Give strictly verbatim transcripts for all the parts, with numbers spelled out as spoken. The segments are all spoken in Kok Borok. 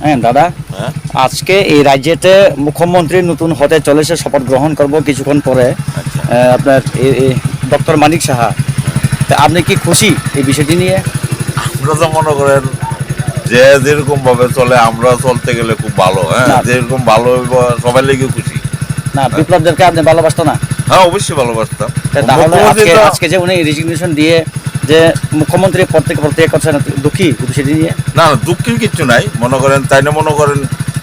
হ্যাঁ, দাদা, হ্যাঁ? আজকে এই রাজ্যেতে মুখ্যমন্ত্রী নতুন হতে চলেছে, শপথ গ্রহণ করব কিছুক্ষণ পরে। আচ্ছা। আহ, আপনার এই, এই ডক্টর মানিক সাহা, তা আপনি কি খুশি এই বিষয়টি নিয়ে? আমরা তো মনে করেন যে যেরকম ভাবে চলে, আমরা চলতে গেলে খুব ভালো, হ্যাঁ? না। যেরকম ভালো হইব, সবাই লেগে খুশি। না, হ্যাঁ। বিপ্লব দেবকে আপনি ভালোবাসতো না? হ্যাঁ, অবশ্যই ভালোবাসতাম। তা তাহলে মুখ্যমন্ত্রী আজকে, তো আজকে যে উনি রেজিগনেশন দিয়ে যে মুখ্যমন্ত্রী পদ থেকে পদত্যাগ করছেন, দুঃখী এই বিষয়টি নিয়ে? না, না, দুঃখের কিচ্ছু নাই। মনে করেন, তাই না, মনে করেন,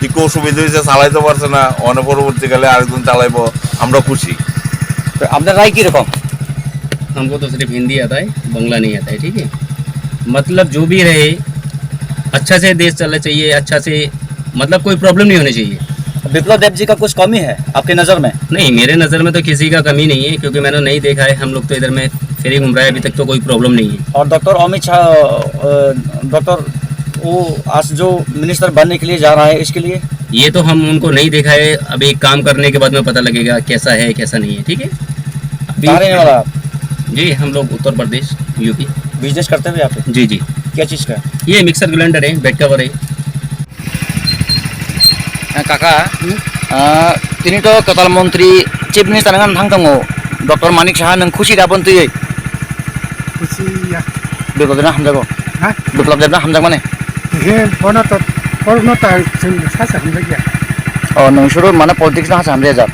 একটু অসুবিধা হয়েছে, চালাইতে পারছে না, অনেক পরবর্তীকালে আরেকজন চালাইবো, আমরা খুশি। তো আপনার রায় কিরকম? हमको तो सिर्फ हिंदी आता है, बंगला नहीं आता है, ठीक है? मतलब जो भी रहे, अच्छा से देश चलना चाहिए, अच्छा से, मतलब कोई प्रॉब्लम नहीं होनी चाहिए। विप्लव देव जी का कुछ कमी है आपके नज़र में? नहीं, मेरे नज़र में तो किसी का कमी नहीं है, क्योंकि मैंने नहीं देखा है। हम लोग तो इधर में फ्री घूम रहा है, अभी तक तो कोई प्रॉब्लम नहीं है। और डॉक्टर अमित शाह, अ, डॉक्टर, वो आज जो मिनिस्टर बनने के लिए जा रहा है, इसके लिए? ये तो हम उनको नहीं देखा है, अभी काम करने के बाद में पता लगेगा कैसा है, कैसा नहीं है, ठीक है? अभी कहाँ रहने वाला आप? जी, हम लोग उत्तर प्रदेश, यूपी। बिजनेस करते हैं आप? जी, जी। क्या चीज़ का? ये मिक्सर ग्राइंडर है, बेड कवर है। Kaka, tini to kwtal montri, chief minister wngna thang tongo, Doctor Manik Saha, nwng khusi da aboni twi? Khusi ya. Biplab Debno hamjago? Ha? Biplab Debno hamjakmani? He, bono to, bono to ang chwng sa sa hamjakya. O, nwng suru mane politics no ha sa hamjakjak?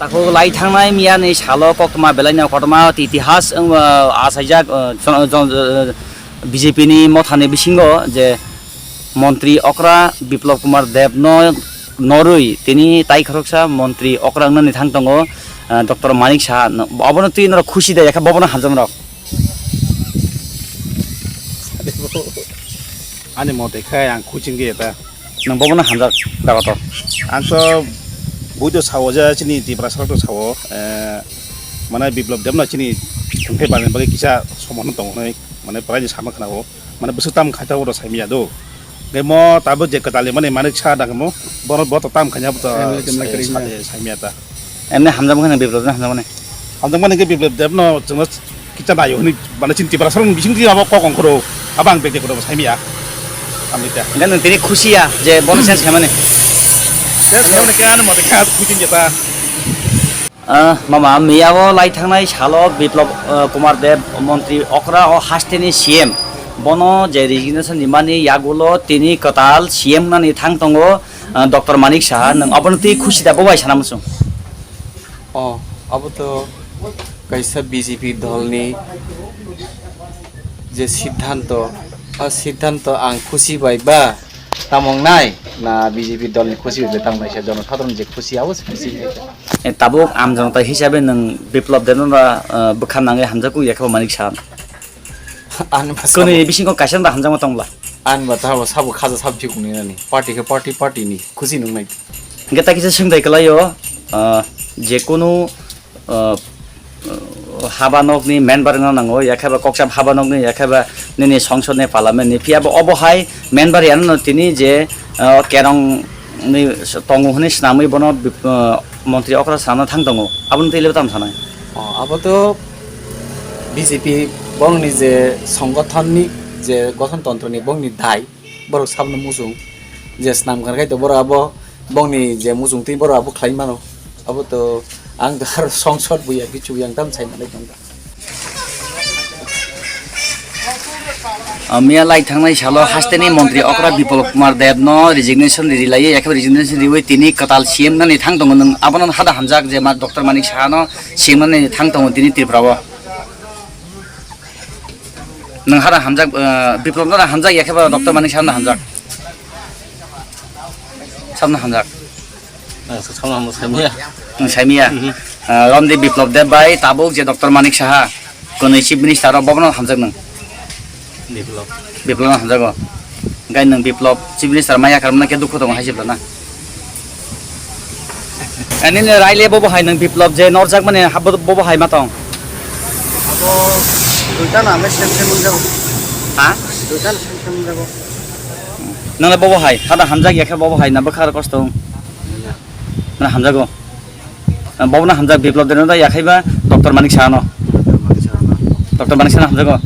Takhuk lai thangnai miyani salo koktwma belaino koktwma itihas wng, achaijak, B J P ni mothani bisingo je Montri okra Biplab Kumar Deb no norwi tini tai khoroksa montri okra wngnani thang tongo, ah, Doctor Manik Saha. Obono twi norok khusi da, yakhe bobono hamjakmani rok? Ani mote khe ang khusi wngkhe ta. Nwng bobono hamjak da kotor? Ang to buido sao je chini Tiprasa rok to sao, eh, mane Biplab Deb no chini thwngthai barni bagwi kisa somono tongo hinwi mane prai ni sama khna o. Mane bwswk tam khaita oro saimya do. Hwnkhe mo tabuk je kwtal mani Manik Saha da mo, bono bo to tam khaina bo to M L A, M L A sai-, kwrwngya. Sai-, saimya ta. Emne hamjakmani, Biplab Deb no hamjakmani? Hamjakmani khe Biplab Deb no chwngno kicha naio hwnwi mane chini Tiprasa rokni bising twi abo kok ongkhoro, abo ang beg de kono saimya. Hamjakya. Hwnkhe nwng tini khusi ya je bono change khaimani? Change khaimani khe ani mote khe khusi ya ta. Ah, mama, miyao lai thangnai salo Biplab, ah, Kumar Deb montri okra o hasteni C M. Bono je resignation rimani yagulo tini kwtal C M wngnani thang tongo, ah, Doctor Manik Saha. Nwng abono twi khusi da, bo bai sana muchung? O, abo to kaisa B J P dolni je siddhanto, a siddhanto ang khusi bai ba tamo wngnai, na B J P dolni khusi bai tamo wngnai, se jonosadharon je khusi, abo se khusi wngnai. E, tabuk amjonota hisabe nwng Biplab Debno da, eh, bwkha nangwi hamjakgo, yakhe bo Manik Saha? Ani ba sabo. Kwnwi bisingo kaisa da hamjakma tongla? Ani ba tabo sabo khaja sabo chikung ni nani. Party khe party, party ni khusi nungnai. Hwnkhe ta kisa swngdai kwlaio, ah, jekunu, ah, haba nokni member wngna nango, yakheba kokcham haba nokni, yakheba nini songsod ni parliament ni, phiya bo obo hai member yano no tini je, ah, kerong ni tongo hwnwi swnamwi bono, ah, montri okra sana thang tongo, aboni twi le tam sanai? O, abo to B J P bongni je songothon ni je gothon tontro ni bongni dai. Borok sabno muchung je snam kha khai to borok abo bongni je muchung twi borok abo khlai mano. Abo to ang to aro songsod buya kichu yang tam sai manai tong. Ah, miya lai thangnai salo hasteni montri okra Biplab Kumar Deb no resignation ri lai, yakhe resignation riwi tini kwtal C M wngnani thang tongo, nwng abono hada hamjak je ma Doctor Manik Saha no C M wngnani thang tongo tini Tripura o. Nwng hada hamjak, eh, Biplab no hamjak, yakhe ba Doctor Manik Saha no hamjak? Sabno hamjak? Ah, sa-, sabno hamjak, saimya. Nwng saimya? Mhm. Eh, romdi Biplab Deb bai tabuk je Doctor Manik Saha, kwnwi Chief Minister o, bobono hamjak nwng? Biplab. Biplab no hamjago. Hwnkhe nwng Biplab Chief Minister maya karmana khe dukhu tongo hai se bwlana? Ani ni raile bobo hai nwng Biplab je norjak mani habo bobo hai ma tong? Abo duita no ame sem sem wngjago. Ha? Duita no sem sem wngjago. Nwng le bobo hai, hada hamjak ya khe bobo hai na bwkha kosto wng? Nwng hamjago. Bobo no hamjak Biplab Deb no da ya khai ba Doctor Manik Saha no? Doctor Manik Saha no hamjago.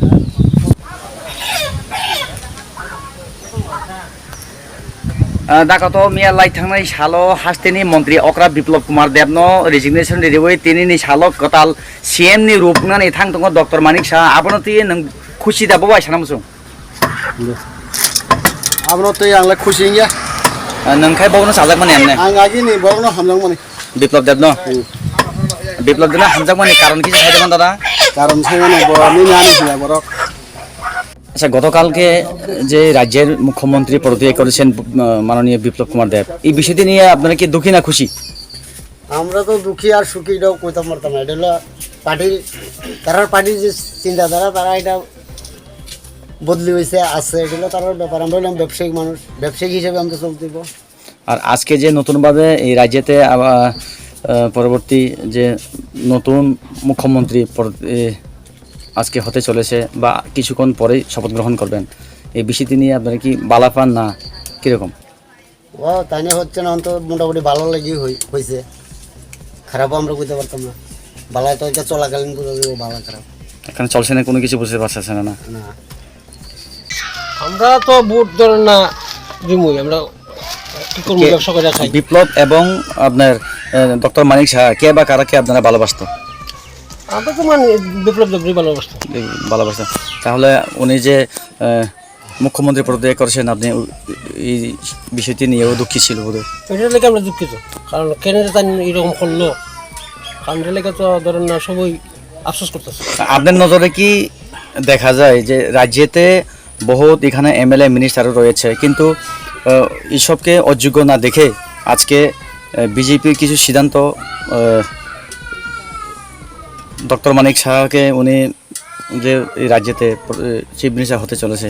Ah, dakhato miya lai thangnai salo hasteni montri okra Biplop Kumar Debno resignation riwi tinini salo kwtal C M ni rup wngnani thang tongo Doctor Manik Saha. Abono twi nwng khusi da, bo bai sana muchung? Abono twi ang lai khusi wngya. Ah, nwng khai bono sajakmani emne? Ang agini borokno hamjakmani. Biplop Debno? Hmm. Biplop Debno hamjakmani karon kisa sai da man dada? Karon sai mano bo nini ani hiya borok. আচ্ছা, গতকালকে যে রাজ্যের মুখ্যমন্ত্রী পদত্যাগ করেছেন, আহ, মাননীয় বিপ্লব কুমার দেব, এই বিষয়টি নিয়ে আপনারা কি দুঃখী না খুশি? আমরা তো দুঃখী আর সুখী এটাও কইতাম পারতাম না। এটা হলো পার্টির, তারার পার্টির যে চিন্তাধারা, তারা এটা বদলি হয়েছে, আছে, এটা হলো তারার ব্যাপার। আমরা হলাম ব্যবসায়িক মানুষ, ব্যবসায়িক হিসেবে আমরা চলতে হইব। আর আজকে যে নতুনভাবে এই রাজ্যেতে আবার, আহ, পরবর্তী যে নতুন মুখ্যমন্ত্রী পর-, এ, আজকে হতে চলেছে বা কিছুক্ষণ পরেই শপথ গ্রহণ করবেন, এই বিষয়টি নিয়ে আপনারা কি বালা পান না কিরকম? ও, তাই নিয়ে হচ্ছে না, অন্তত মোটামুটি ভালো লাগি হই-, হইছে। খারাপও আমরা কইতে পারতাম না। বালা তো এটা চলাকালীন বুঝা যাবে, বালা খারাপ। এখন চলছে না, কোনো কিছু বুঝতে পারছে না, না? না। আমরা তো ভোট ধরেন না দিমুই, আমরা কি করবো, কে-, ব্যবসা করে খাই। বিপ্লব এবং আপনার, আহ, ডক্টর মানিক সাহা, কে বা কারাকে আপনারা ভালোবাসতো? আমরা তো মানে বিপ্লব দেবরে ভালোবাসতাম। বি-, ভালোবাসতাম। তাহলে উনি যে, আহ, মুখ্যমন্ত্রী পদত্যাগ করেছেন, আপনি উ-, এই বিষয়টি নিয়েও দুঃখী ছিল বোধহয়। এটা লেগে আমরা দুঃখিত, কারণ কেন যে তাই এরকম করলো, কারণ এটা লেগে তো ধরেন না সবাই আফসোস করতেছে। আপনার নজরে কি দেখা যায় যে রাজ্যেতে বহুত এখানে এমএলএ মিনিস্টারও রয়েছে, কিন্তু, আহ, এইসবকে অযোগ্য না দেখে আজকে, আহ, বিজেপির কিছু সিদ্ধান্ত, আহ, ডক্টর মানিক সাহাকে উনি যে এই রাজ্যেতে প্র-, চিফ মিনিস্টার হতে চলেছে,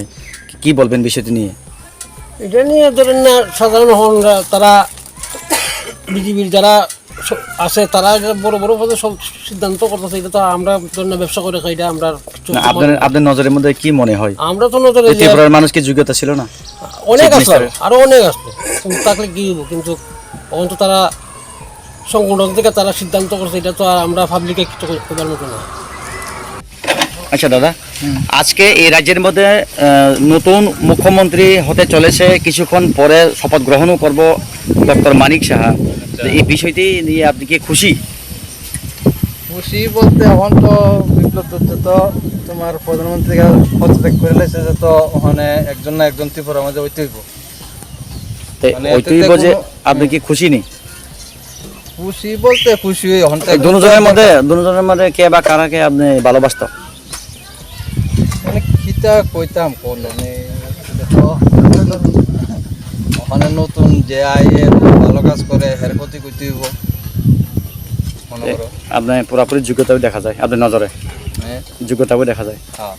কি বলবেন বিষয়টি নিয়ে? এটা নিয়ে ধরেন না, সাধারণ হন, তারা বিজেপির যারা স-, আছে, তারা এটা বড় বড় পদে সব সিদ্ধান্ত করতেছে। এটা তো আমরা ধরেন না, ব্যবসা করে খাই, এটা আমরা চলতে না, আপনার, পারি না। আপনার নজরের মধ্যে কি মনে হয়? আমরা তো নজরে যে যে ত্রিপুরার মানুষ কি যোগ্যতা ছিল না? অনেক চিফ আসলো, মিনিস্টারের? আরো অনেক আসলো, কিন্তু থাকলে কি হইব? কিন্তু তখন তো তারা সংগঠন থেকে তারা সিদ্ধান্ত করছে, এটা তো আর আমরা পাবলিকে কিছু করার মতো না। আচ্ছা দাদা, হুম। আজকে এই রাজ্যের মধ্যে, আহ, নতুন মুখ্যমন্ত্রী হতে চলেছে, কিছুক্ষণ পরে শপথ গ্রহণও করব ডক্টর মানিক সাহা। আচ্ছা। তো এই বিষয়টি নিয়ে আপনি কি খুশি? খুশি বলতে এখন তো বিপ্লব দত্ত তো তোমার প্রধানমন্ত্রী পদত্যাগ করে লাইছে, যে তো ওখানে একজন না একজন ত্রিপুরার মাঝে হইতে হইব। তে মানে ওই এতে তুই তো বোঝে, কোনো আপনি কি খুশি নি? খুশি বলতে খুশি হই, এখন তো এই একদম দুজনের তো মধ্যে, দুজনের মধ্যে কে বা কারাকে আপনি ভালোবাসতো? মানে কিতা কইতাম কোন, মানে দেখো, ওখানে নতুন যে আইয়ে ভালো কাজ করে, এর প্রতি কইতে হইব। মনে এ, করো। আপনি পুরাপুরি যোগ্যতাও দেখা যায়, আপনার নজরে হ্যাঁ। যোগ্যতাও দেখা যায়। হ্যাঁ।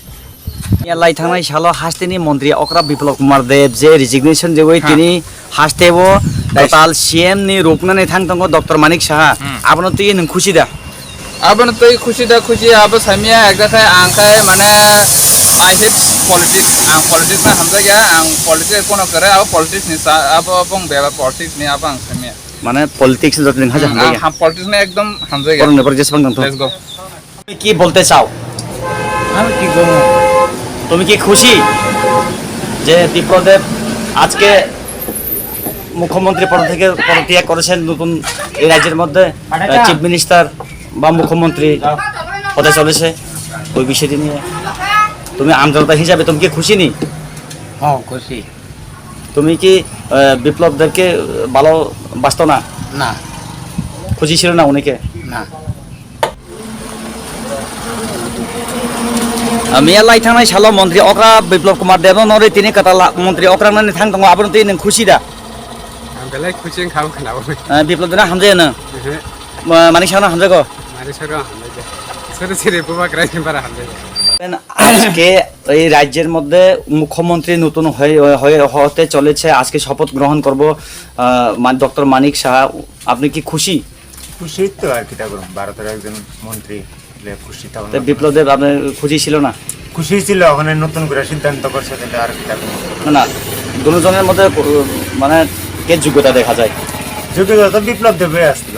Lai thangnai salo hasteni montri okra Biplop Kumar Deb je resignation riwi, ha, tini hasteo, nice, total C M ni ruknani thang tongo Doctor Manik Saha. Hmm. Abono twi nwng khusi da? Abono twi khusi da khusi, abo samia ekda khai ang khai mane I hate politics, ang politics na hamjakya, ang politics kono kare, abo politics ni sa, abo bong beba politics ni abo ang samia. Mane politics ni jotoni haja hamjakya. Hmm, ah, ham politics na ekdom hamjakya. Porong ni porong jesbang tong tho. Let's go. তুমি কি বলতে চাও? আমি কি বলবো? তুমি কি খুশি যে বিপ্লব দেব আজকে মুখ্যমন্ত্রী পদ থেকে পদত্যাগ করেছেন, নতুন এই রাজ্যের মধ্যে, আহ, চিফ মিনিস্টার বা মুখ্যমন্ত্রী হতে চলেছে, ওই বিষয়টি নিয়ে তুমি আমজনতা হিসাবে তুমি কি খুশি নি? হ্যাঁ, খুশি। তুমি কি, আহ, বিপ্লব দেবকে, আহ, ভালোবাসতো না? না। খুশি ছিল না উনিকে? না। Miya lai thangnai salo montri okra Biplop Kumar Debno norwi tini kwtal montri okra wngnani thang tongo, abono twi nwng khusi da? Ang belai khusi wngkha, ang khwnabo. Eh, Biplop Debno hamjaya nwng? Ehe. Ma-, Manik Sahano hamjago? Manik Sahano hamjaya. Sere sere bubagra ni bara hamjaya. আজকে এই রাজ্যের মধ্যে মুখ্যমন্ত্রী নতুন হয়ে, হয়ে, হতে চলেছে, আজকে শপথ গ্রহণ করব, আহ, মা-, ডক্টর মানিক সাহা। আপনি কি খুশি? খুশি তো আর কিতা করুম, ভারতের একজন মন্ত্রী হলে খুশি তখন তো না। বিপ্লব দেব আপনার খুশি ছিল না? খুশি ছিল, ওখানে নতুন করে সিদ্ধান্ত করছে, তাহলে আর কিতা করুম? না, না, দুজনের মধ্যে, আহ, মানে কে যোগ্যতা দেখা যায়? যোগ্যতা তো বিপ্লব দেবে আসছিল।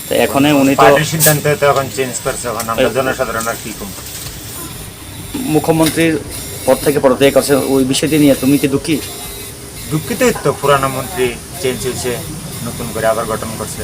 তো এখন উনি তো পার্টির সিদ্ধান্ত তো এখন চেঞ্জ করছে, এখন আমরা এই জনসাধারণ আর কি করবো? মুখ্যমন্ত্রীর পদ থেকে পদত্যাগ করছে, ওই বিষয়টি নিয়ে তুমি কি দুঃখী? দুঃখিতই তো, পুরানো মন্ত্রী চেঞ্জ হয়েছে, নতুন করে আবার গঠন করছে।